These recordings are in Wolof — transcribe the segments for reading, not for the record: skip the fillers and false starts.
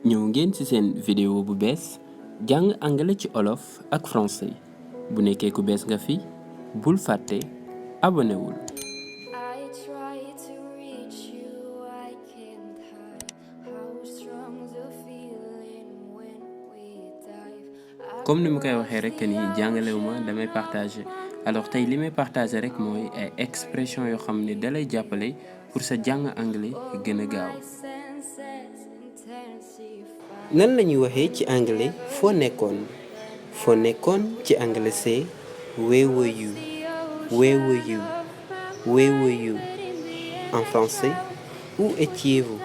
ñëw ngeen ci seen vidéo bu bees jàng anglais ci olof ak français bu nekkee ku bees nga fi bul fàtte abonné wul. comme ni mu koy waxee rek ni jàngalewuma damay partager alors tey li may partager rek mooy ay expression yoo xam ne dalay jàppale pour sa jàng anglais gën a gaaw. nan la ñuy waxee ci anglais foo nekkoon ci anglais c'est where were you en français où étiez-vous.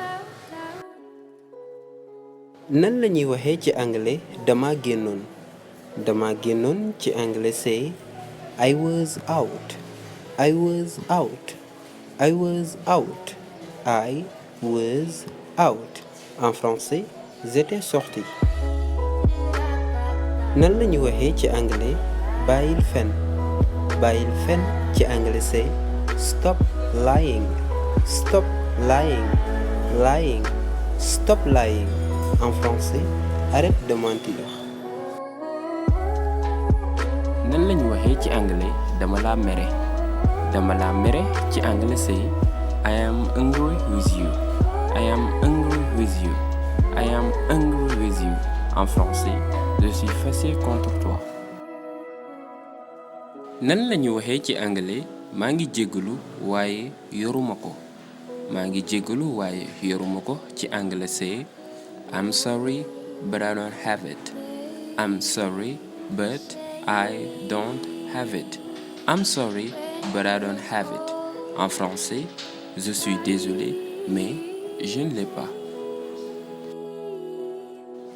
nan la ñuy waxee ci anglais dama génnoon ci anglais c'est I was out en français j'étais sorti. nan la ñuy waxee ci anglais bàyyil fen ci anglais c'est stop lying en français arrête de mentir. nan la ñuy waxee ci anglais dama la mere ci anglais c'est I am angry with you en français je suis fâché contre toi. nan la ñuy waxee ci anglais maa ngi jéggalu waaye yoruma ko ci anglais c'est I'm sorry but I don't have it en français je suis désolé mais je ne l'ai pas.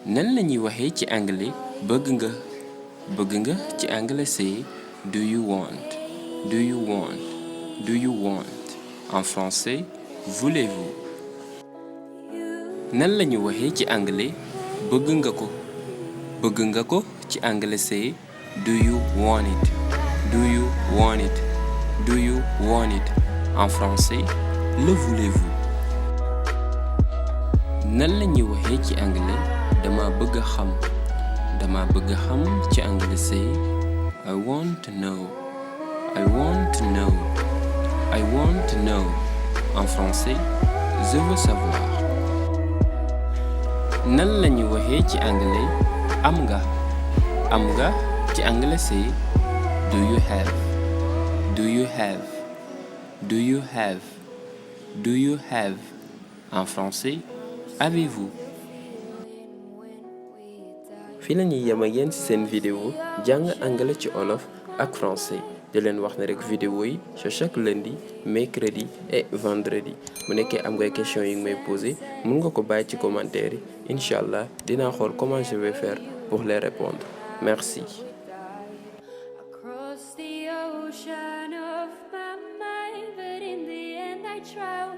nan la ñuy waxee ci anglais bëgg nga ci anglais c'est do you want en français voulez-vous. nan la ñuy waxee ci anglais bëgg nga ko ci anglais c'est do you want it en français le voulez-vous. nan la ñuy waxee ci anglais dama bëgg a xam ci anglais c'est I want to know en français je veux savoir. nan la ñuy waxee ci anglais am nga ci anglais c'est do you have en français avez-vous. fii la ñuy yem ak yéen ci seen vidéo jàng anglais ci olof ak français di leen wax ne rek vidéo yi c'est chaque lundi mercredi et vendredi bu nekkee am ngay question yi nga may poser mun nga ko bàyyi ci commentaire yi incha allah dinaa xool comment je vais faire pour les répondre. Merci. Across the ocean of my mind, but in the end I drown.